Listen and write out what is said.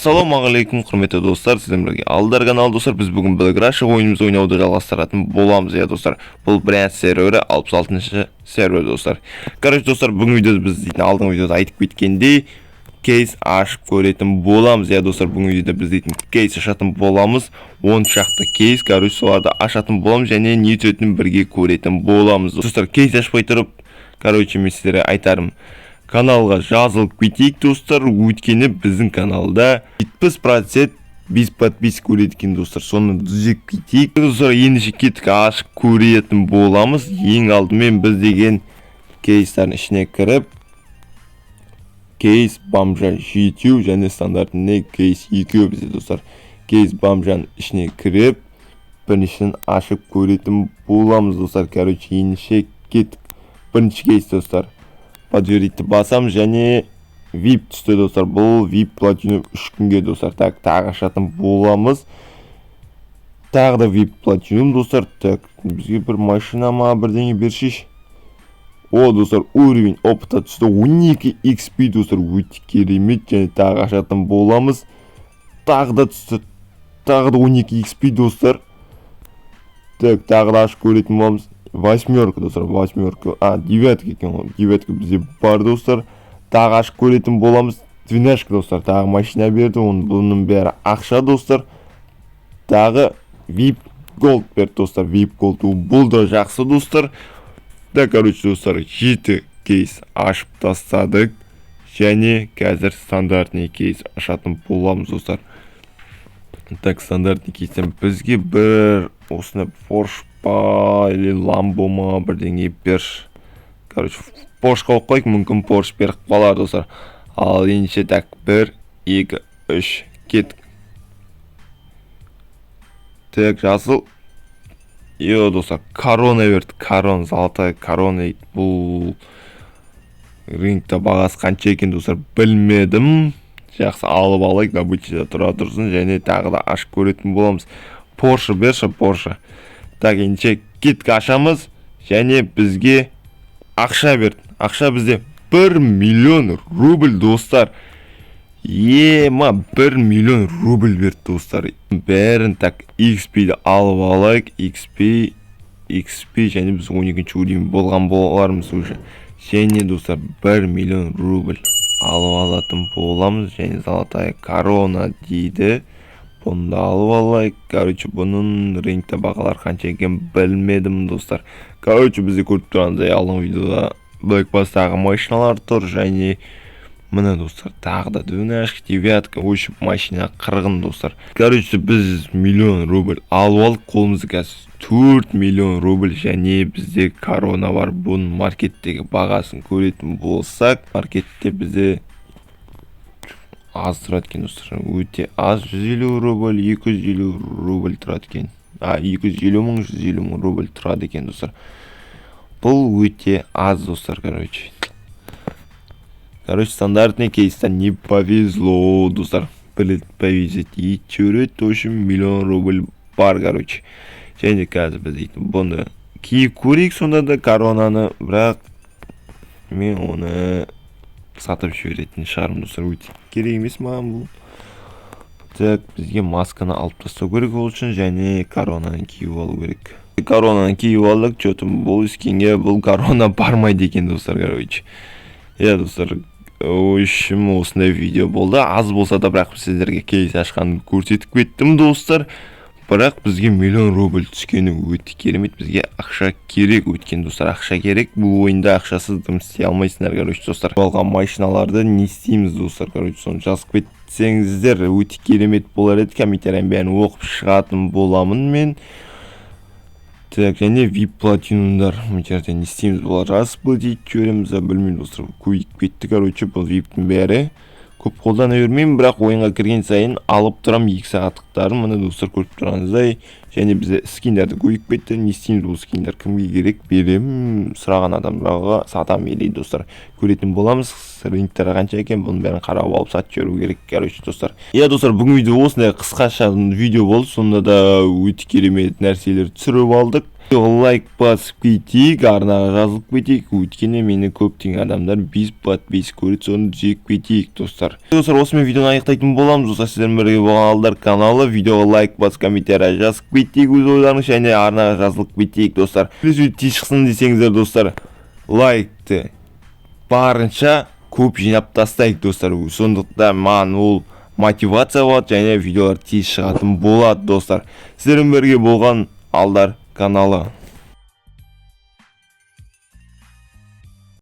Ассалаумағалейкум, құрметті достар! Сіздермен бірге Алдар каналы. Достар, біз бүгін Black Russia ойынымызды ойнауды жалғастыратын боламыз. Иә, достар, бұл Брянск сервері, 66 сервер, достар. Короче, достар, бүгінгі видеода біз дейтін, алдыңғы видеода айтып кеткендей, кейс ашып көретін боламыз. Иә, достар, бүгінгі видеода біз дейтін кейс ашатын боламыз, 10 шақты кейс, короче, соларды ашатын боламыз және не түсетінін бірге көретін боламыз. Достар, кейс ашпай тұрып, короче, мен сіздерге айтарым: каналға жазылып кетейік, достар, өйткені біздің каналда 70% без подписки көреді екен, достар, соны түзеп кетейік. Достар, ендеше кеттік, ашып көретін боламыз. Ең алдымен біз деген кейстардың ішіне кіріп, кейс бомжа жетеу және стандартный кейс екеу бізде. Достар, кейс бомжаның ішіне кіріп, біріншісін ашып көретін боламыз. Достар, короче, ендеше кеттік. Бірінші кейс, достар, подтвердить басамыз және VIP түсті. Достар, бұл VIP платинум 3 күнге. Достар, так, тағы ашатын боламыз, тағы да VIP платинум. Достар, так, бізге бір машина ма, бірдеңе бершейші. О, достар, уровень опыта түсті, 12 XP, достар, өте керемет. Және тағы ашатын боламыз, тағы да түсті, тағы да 12 XP. Достар, так, тағы да ашып көретін боламыз. Восьмерка, достар, восьмерка, а, девятка екен ғой, девятка бізде бар. Достар, тағы ашып көретін боламыз. Двенашка, достар, тағы машина берді. Оның, бұның бәрі ақша. Достар, тағы VIP голд берді. Достар, VIP голд, бұл да жақсы. Достар, да, короче, достар, жеті кейс ашып тастадық және қазір стандартный кейс ашатын боламыз. Достар, так, стандартный кейстен бізге бір осындай Порш па или Ламбо ма, бірдеңе берші. Короче, Порш қойып қояйық, мүмкін, Порш беріп қалар. Достар, ал ендеше, так, бір, екі, үш, кеттік. Так, жасыл. Йо, достар, корона берді, корона, золотая корона дейді. Бұл рынокта бағасы қанша екен, достар, білмедім. Жақсы, алып алайық, добычада тұра тұрсын. Және тағы да ашып көретін боламыз. Порше берші, Порше. Так, ендеше кеттік, ашамыз. Және бізге ақша берді. Ақша бізде 1 миллион рубль, достар. Ема, 1 миллион рубль берді, достар, бәрін. Так, XP-ді алып алайық, XP, XP. Және біз 12 уровень болған болармыз уже. Және, достар, 1 миллион рубль алып алатын боламыз. Және золотая корона дейді, бұны да алып алайық. Короче, бұның рынокта бағалары қанша екенін білмедім. Достар, короче, бізде көріп тұрғандай, алдыңғы видеода Black Pass'тағы машиналар тұр. Және міне, достар, тағы да двенашка, девятка, в общем, машина қырғын. Достар, короче, біз миллион рубль алып алдық, қолымызда қазір 4 миллион рубль және бізде корона бар. Бұның маркеттегі бағасын көретін болсақ, маркетте бізде аз тұрады екен, достар, өте аз: 150 рубль, 250 рубль тұрады екен, а, 250 мың, 150 мың рубль тұрады екен. Достар, бұл өте аз. Достар, короче, стандартный кейстен не повезло. Достар, білет, повезет етіп, в общем, миллион рубль бар. Короче, және қазір біз дейтін бұны киіп көрейік сонда да, коронаны. Бірақ мен оны сатып жіберетін шығармын, достар, өте керек емес маған бұл. Так, бізге масканы алып тастау керек ол үшін және коронаны киіп алу керек. Коронаны киіп алдық. Че то бұл скинге бұл корона бармайды екен, достар. Короче, иә, достар, в общем, осындай видео болды. Аз болса да, бірақ сіздерге кейс ашқанын көрсетіп кеттім. Достар, бірақ бізге миллион рубль түскені өте керемет. Бізге ақша керек, өйткені, достар, ақша керек. Бұл ойында ақшасыз дым істей алмайсыңдар. Короче, достар, алған машиналарды не істейміз, достар? Короче, соны жазып кетсеңіздер, өте керемет болар еді. Комментарияның бәрін оқып шығатын боламын мен. Так, және VIP платинумдар мына жерде не істейміз? Бұлар расплатить жібереміз ба, білмеймін, достар, көбейіп кетті. Короче, бұл VIP-тің бәрі көп қолдана бермеймін, бірақ ойынға кірген сайын алып тұрамын 2 сағаттықтарын. Міне, достар, көріп тұрғаныңыздай. Және бізде скиндер де көбейіп кетті. Не істейміз бұл скиндер? Кімге керек? Беремін сұраған адамдарға, сатамын или, достар, көретін боламыз, рыноктар қанша екен, бұның бәрін қарап алып, сатып жіберу керек. Короче, достар, иә, достар, бүгінгі видео осындай қысқаша видео болды. Сонда да өте керемет нәрселер түсіріп алдық. Лайк басып кетейік, арнаға жазылып кетейік, өйткені мені көптеген адамдар без подписки көреді, соны түзеп кетейік, достар. Достар, осымен видеоны аяқтайтын боламыз. Достар, сіздермен бірге болған Алдар каналы. Видеоға лайк басып, комментарий жазып кетейік өз ойларыңыз және арнаға жазылып кетейік, достар. Келесі видео тез шықсын десеңіздер, достар, лайкты барынша көп жинап тастайық, достар. Сондықтан маған ол мотивация болады және видеолар тез шығатын болады. Достар, сіздермен бірге болған Алдар каналы.